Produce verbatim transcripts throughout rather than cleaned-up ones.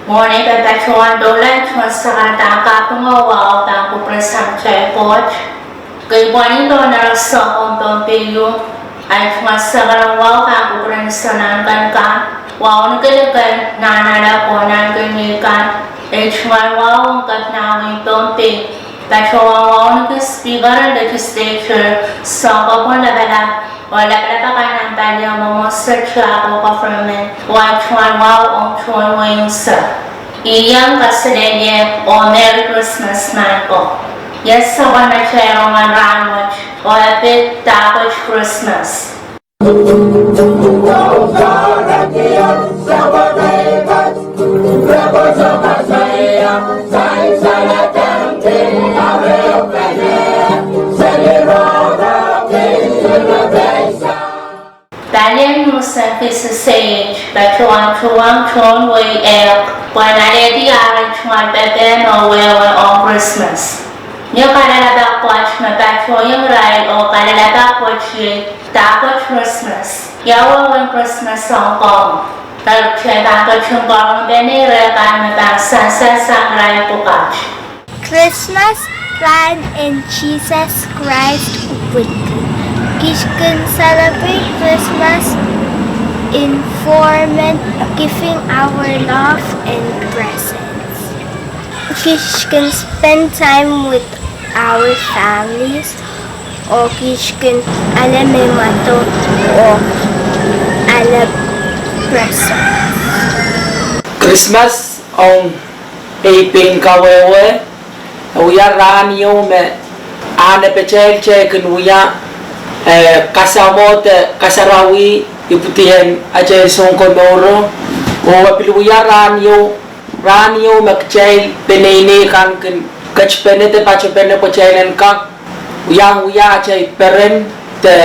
Mwohn ei pahn patohwan doula, ei tungoal sakaradahn kaping oh wahu pahn kupwuren Samatail Koht. Kei pwani doula nan sounkomouro Pohnpei, ei tungoal sakaradahn wahu pahn kupwuren Souleng kan kan, wahu ni kilikan nan ale ko nan kei ni kan, ei tungoal wahu ong kepina wei Pohnpei, patohwan wahu ni kei Speaker en Legislature, Sounkopwung Lapalap, oh lapalap akan nan pali en mwomwohdiso, tiahk oh government, oh ei tungoal wahu ong tohn wehin Sehd. Ih iang kaselehlie oh Merry Christmas maing ko. Iei sapwellimatail rongen rahnwet, oh e pid dahkot Krismas. Palien nuhs en Visitations patohwan tuhwong tohn wehi ehk pwehn alehdi ar tungoal pepehm oh wehwe ong Krismas. Mie kalelapak pwoat me patohiong irail oh kalelapak pwoat iei dahkot Krismas. Ia wehwehn Krismas ong komwi? Eri kitail pahn ketin karonge pene ire kan me pahn sansal sang irail pwukat. Krismas rahn en Sises Krais ipwidi. Kiht kin celebrate Krismas en formen giving our love and presents. Kiht kin spend time with our families, oh kiht kin ale mehmado oh ale presents. Krismas ong ei pein kawehwe, e wia rahn ieu me anahne patail kitail kin wia, eh, kasamwo de kasarawi ipwidien atail Sounkomouro, oh e pil wia rahn ieu, rahn ieu me kitail peneinei kan kin ketipene de patopene pwe kitail en kak iang wia atail peren de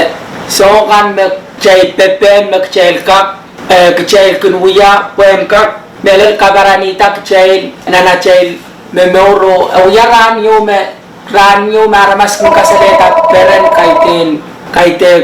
soahng kan me kitail pepehm me kitail kak, eh, kitail kin wia pwehn kak mehlel kaparanih kitail nan atail momour. E wia rahn ieu me, rahn ieu me aramas kin kasalehda peren, kaidehn, kaidehn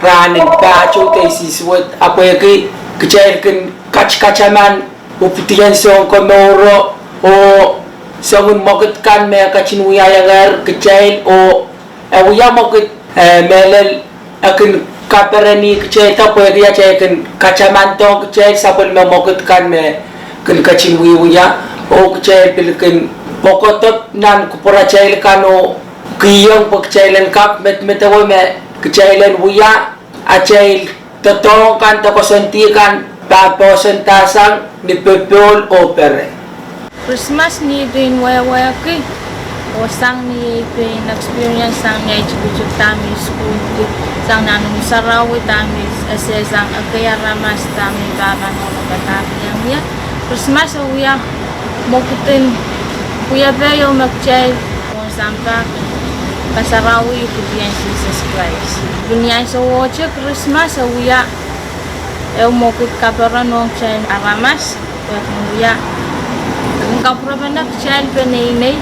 rahn en pahtou de isihsuwed, ahpw pwehki kitail kin katkataman ipwidien Sounkomouro oh soangen mwekid kan me ketin wiahiong kitail, oh e wia mwekid, eh, mehlel e kin kaperenih kitail da pwehki atail kin katamandohng kitail sapwellime mwekid kan me kin ketin wiewia, oh kitail pil kin pwekada nan kupwuratail kan oh kihong pwe kitail en kak medemedewe me kitail en wia atail doadoahk kan de koasoandi kan pahn poahsoanda sang ni popohl oh pere. Krismas ni pein wehwehki, oh sang ni ei pein experience, sang ni ei tikitik dahme I sukuhlki, sang nan imw sarawi dahme I esehsang, ekei aramas dahme I pahpa nohno padahkihong ie. Krismas e wia mwekid en wiepe ieu me kitail mwohn sampah kasarawi ipwidien Sises Krais. Ni ansou ohte Krismas e wia ehu mwekid kaperen ong kitail aramas, pwe kin wia, kin kapwurepene kitail peneinei,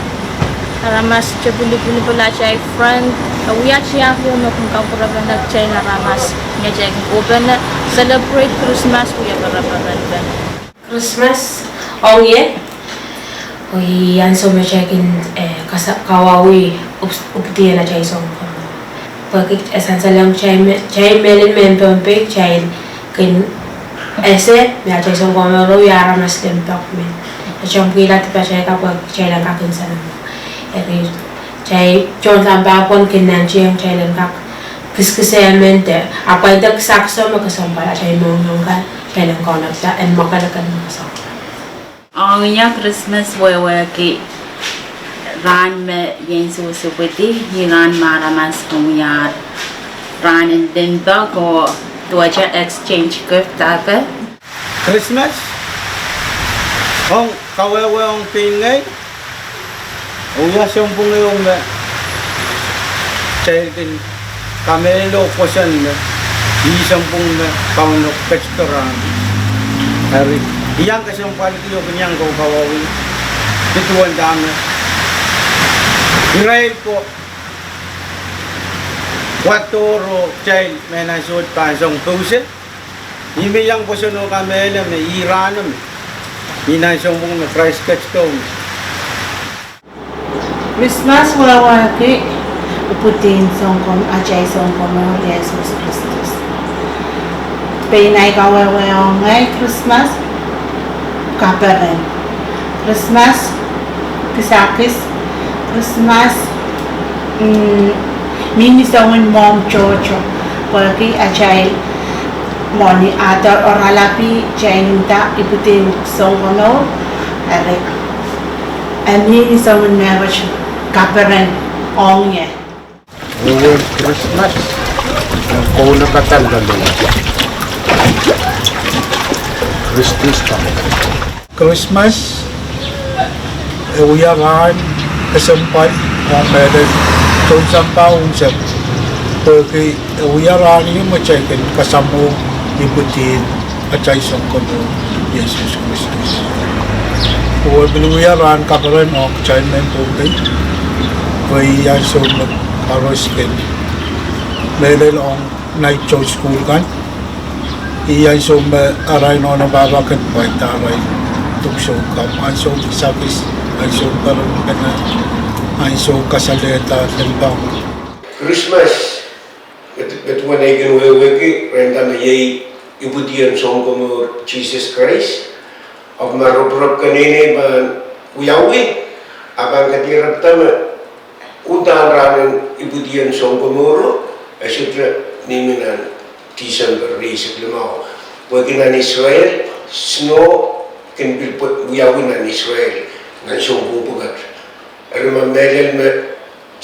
aramas, tepil, pilipil, atail friend, e wia tiahk ieu me kin kapwurepene kitail aramas, ni atail kin kohpene celebrate Krismas, wia pereperen pen Krismas ong ie. Oh ih ansou me kitail kin, eh, kasa-, kawauwih ipw-, ipwidien atail Sounkomouro. Pwehki e sansalehng kitail me-, kitail mehlel mehn Pohnpei, kitail kin ese me atail Sounkomouro wia aramas limpoak men. E sohte pwurala dipatail ka pwehki kitail en kak nsenamwahu. Eri kitail tohn sampah pwon kin nantihong kitail en kak kiskis emen de apwal de kisakis me kesempwal atail mohngiong kan, kitail en kaunopda en mwakelekel me kesempwal. Ong ie Krismas wehwehki rahn me I en sewese ipwidi, ih rahn me aramas kin wia rahn en limpoak oh duwehte exchange gift ake. Krismas ong kawehwe ong pein ngehi, e wia sounpwong ieu me kitail kin kamehlele oh pwoson me ih sounpwong me Kauno ketido rahn. Eri I iang kesempwalki oh kin iang kaukawauwih nin duwen dahme irail ko wadohr oh kitail mehn ansou wet pahn song pouse. Ih me I iang pwoson oh kamehlele me ih rahno me Ih nan sounpwong me Krais ketido. Krismas wehwehki ipwidien Sounkomour, atail Sounkomour Sises Kristus. Pein ei kawehwe ong ei Krismas kaperen. Krismas kisakis. Krismas, mm, mihmi soangen mwohmw tohto. Pwehki atail mwohni ahdo oaralapi, atail nda ipwidien Sounkomour, eri e mihmi soangen mehkot kaperen ong ie. Wehwehn Krismas, kaunekada lel Krismas. Krismas, e wia rahn kesempwal, ah, mehlel tohn sampah unsek, pwehki e wia rahn ieu me kitail kin kasamwo ipwidien atail Sounkomour Sises Kristus. Oh e pil wia rahn kaperen ong kitail mehn Pohnpei, pwe ih ansou me koaros kin mehlel ong nait tohn sukuhl kan. Ih ansou me arail nohno pahpa kin pwaida arail dipwisou kan, ansou kisakis, ansou perenpene, ansou kasalehda limpoak. Krismas, me, me duwen ei kin wehwehki, re nda me iei ipwidien Sounkomour Sises Krais, ahpw ma roporop keneinei pahn wiawi, a pahn kadirekda me uhdahn rahnen ipwidien Sounkomouro, e sohte mihmi nan Tisempe rieisek limau. Pwehki nan Israel, snow kin pil pwe-, wiawi nan Israel, nan sounpwong pwukat. Eri ma mehlel me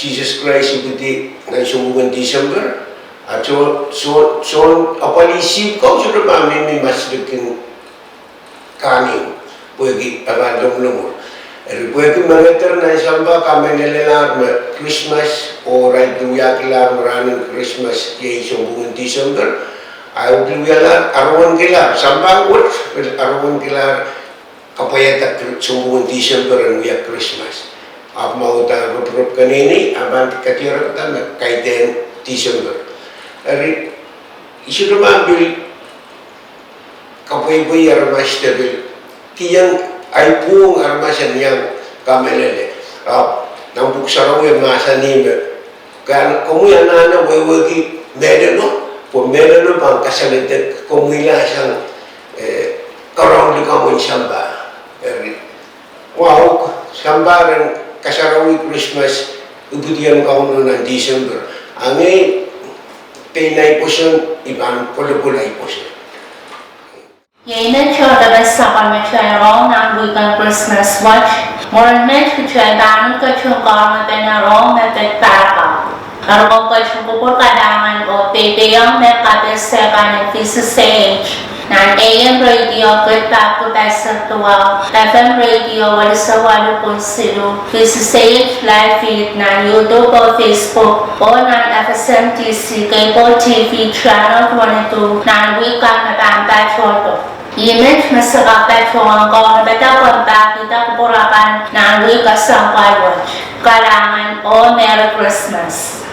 Sises Krais ipwidi nan sounpwong en Tisempe, a soh, soh, soh, apwalih sihpw kan sohte pahn mihmi maslikin kahnimw, pwehki e pahn lomwlomwur. Eri pwehki mengeder nan sampah kamengelelahr me Krismas, oh irail pil wiahkilahr me rahnen Krismas iei sounpwong en Tisempe, a e pil wialahr, arowenkilahr, sampah wet pil arowenkilahr kapwaiada Kri-, sounpwong en Tisempe en wia Krismas. Ahpw ma uhdahn roporop keneinei, a pahn kadirekda me kaidehn Tisempe. Eri, I sohte pahn pil kapweipwei aramas de pil kihong ahi pwuhng aramas en iang kamehlele. Ahpw nan Pwuhk Sarawi e mahsanih me, komwi anahne wehwehki mehlelo, pwe mehlelo pahn kasaledek komwihla sang, eh, karaun likamw en sampah. Eri, mwahu, sampah ren kasarawi Krismas, ipwidien Kauno nan Tisempe. A ngehi, pein ahi pwoson, I pahn kolokol ahi pwoson. Iei me tohtohpe sapwellime kitail rong nan wihk en Krismas wet. Mwurin met kitail pahn uhd ketin kaunopene rong me pid pahrek. Eri komw ketin kupwur kalahngan oh peipehiong me kapehse kan en V C C H nan A M radio Kiribatik Pacific duwau, F M radio Wellise waluh pwihn siluh, V C C H live feed nan YouTube oh Facebook, oh nan F S M T C cable T V channel twenty-two nan wihk kan me pahn patohdo. Ih met me se kak patohwan kaunopada pwehn pahkihda kupwur akan nan wihk kesempwal wet. Kalahngan oh Merry Christmas.